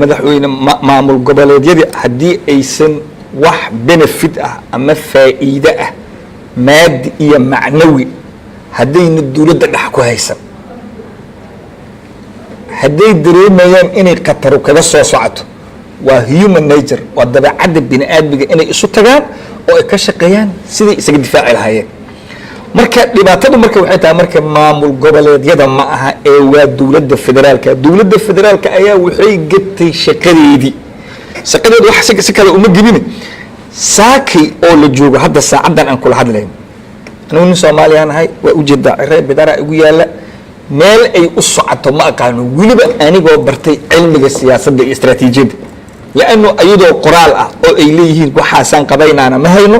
Madaxweyne, maamul goboleedyadii haddii aysan wax benefit ah ama faa'iide ah, maadi iyo macnawi, haddayna dowladda dhex ku haysan, hadday dareemayaan inay khataru kaga soo socoto, waa human nature, waa dabeecadda bini aadmiga inay isu tagaan oo ay ka shaqeeyaan siday isaga difaaci lahaayeen. Marka dhibaatadu marka waxay tahay, marka maamul goboleedyada ma aha ee waa dowladda federaalka. Dowladda federaalka ayaa waxay gatay shaqadeedii. Shaqadeedu wax si kale uma gebine. Saakay oo la joogo hadda, saacaddan aan kula hadlayno, anigu nin Soomaaliyaan ahay, waa ujeedaa, cire bidara igu yaalla. Meel ay u socoto ma aqaano, weliba anigoo bartay cilmiga siyaasadda iyo istaraatiijiyadda, lanno ayadoo qoraal ah oo ay leeyihiin waxaasaan qabaynaana ma hayno.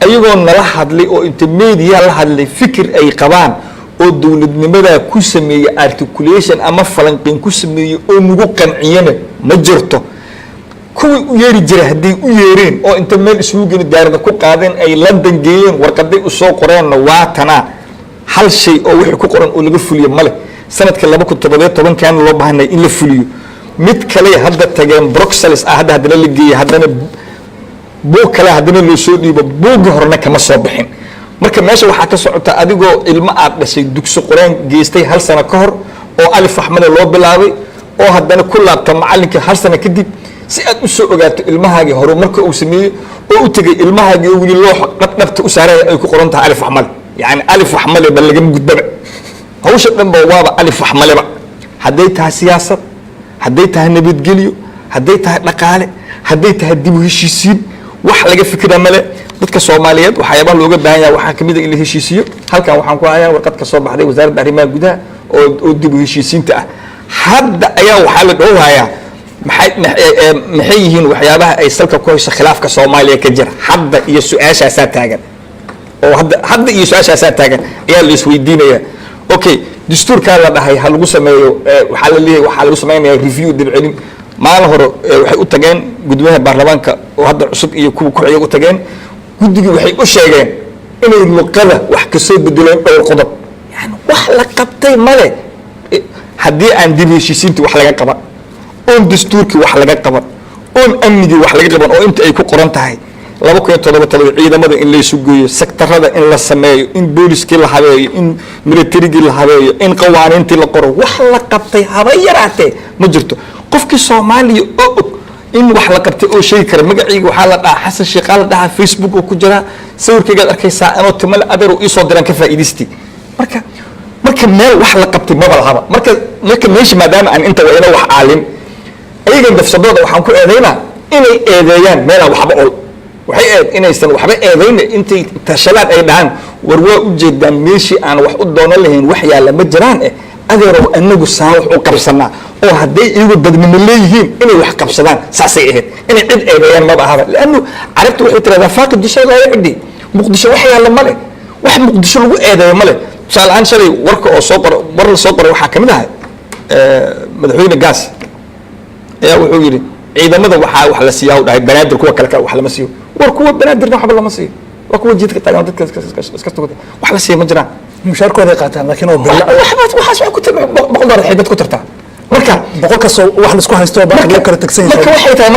Ayagoo nala hadlay oo inta media la hadlay, fikir ay qabaan oo dowladnimadaa ku sameeyey articulation ama falanqeyn ku sameeyey oo nagu qanciyana ma jirto. Kuwii u yeeri jiray hadday u yeereen oo inta meel isugu geni, diyaarada ku qaadeen, ay London geeyeen, warqaday usoo qoreenna, waa tanaa. Hal shay oo wixii ku qoran oo laga fuliyo male. Sanadka 2017-kan loo baahnay in la fuliyo. Mid kale hadda tageen Brussels ah, hadda haddana la geeyey, haddana buug kale haddana loo soo dhiibo, buugga horena kama soo bixin. Marka meesha waxaa ka socota adigoo ilmo aad dhashay dugsi quraan geystay hal sano ka hor oo alif axmeda loo bilaabay, oo haddana ku laabta macallinka hal sano kadib si aad u soo ogaato ilmahaagii horumarka uu sameeyey, oo u tegay ilmahaagii oo weli loox dhabdhabta u saaraya ay ku qoran tahay alif axmale. Yacni alif axmale ba lagama gudbaba, hawsha dhan ba waaba alif axmaleba. Hadday tahay siyaasad, hadday tahay nabadgelyo, hadday tahay dhaqaale, hadday tahay dib u heshiisiin, wax laga fikira male. Dadka Soomaaliyeed waxyaabaha looga baahan yahay waxaa kamid a in la heshiisiyo. Halkan waxaan ku hayaa warqad ka soo baxday Wasaaradda Arrimaha Gudaha oo dib u heshiisiinta ah. Hadda ayaa waxaa la dhowhayaa maxay yihiin waxyaabaha ay salka ku hayso khilaafka Soomaaliya ka jira hadda, iyo su-aashaasaa taagan oo hadda iyo su-aashaasaa taagan ayaa la isweydiinaya. Okay, dastuurkaa la dhahay ha lagu sameeyo, waxaa la leeyahay waxaa lagu sameynaya review, dibcelin. Maalin hore waxay u tageen gudoomiyaha baarlamaanka oo hadda cusub iyo kuwa ku-xiga u tageen guddigii. Waxay u sheegeen inay luqada wax kasoo bedeleen dhowr qodob. Yani wax la qabtay male. Haddii aan dib heshiisiintii wax laga qaban, oon dastuurkii wax laga qaban, oon amnigii wax laga qaban, oo inta ay ku qoran tahay 2007 ciidamada in laysu geeyo, sektarada in la sameeyo, in booliskii la habeeyo, in militarigii la habeeyo, in qawaaniintii la qoro, wax la qabtay haba yaraatee ma jirto. Qofkii Soomaaliya oo og in wax la qabtay oo sheegi kara, magacayga waxaa la dhahaa Xasan Sheekhaa la dhahaa, Facebook oo ku jiraa, sawirkaygaad arkaysaa anoo timale adeer oo iisoo diraan ka faa'iidaystay. Marka meel wax la qabtay maba lahaba. Marka meesha maadaama aan inta waa ina wax aalin, ayagan dafsadooda waxaan ku eedaynaa inay eedeeyaan meelaan waxba ol. Waxay eed inaysan waxba eedayna, intay tashadaan ay dhahaan: "War, waa ujeedaan meeshii aan wax u doonan lahayn, wax yaalla ma jiraan. Eh, adeerow, anagu saan wax u qabsanaa." Oo hadday iyagu dadnimo leeyihiin inay wax qabsadaan saasay ahayd. Inay cid eedeeyaan maba ahaba, lannu Carabta waxay tiraahdaa: "فاقد الشيء لا يعطيه." Muqdisho wax yaalla male, wax Muqdisho lagu eedeeyo male. Tusaale ahaan, shalay warka oo soo qoro, war la soo qoray waxaa kamid ahay madaxweyne Gaas ayaa wuxuu yidhi ciidamada waxaa wax la siiyaa u dhahay Banaadir, kuwa kale wax lama siiyo. War, kuwa Banaadirna waxba lama siiyo, waa kuwa jidka taagan, dadka iska tugata, wax la siiyo ma jiraan. Mushaarkooday qaataan laakiin oo bilo. Waxba waxaas wax ku $100 waxay dad ku tartaa marka. Boqol kastoo wax laisku haysto baa loo kala tagsan marka yahay. Waxay tahay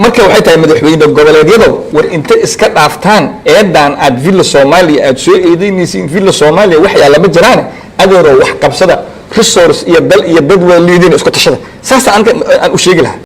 marka waxay tahay, madaxweyne goboleedyada, war inta iska dhaaftaan eedan aad Villa Soomaaliya aad soo eedeynaysiin. Villa Soomaaliya wax yaalla ma jiraane, adeeroo, wax qabsada. Resource iyo dal iyo dad waa liidin, isku tashada. Saasa aan u sheegi lahaa.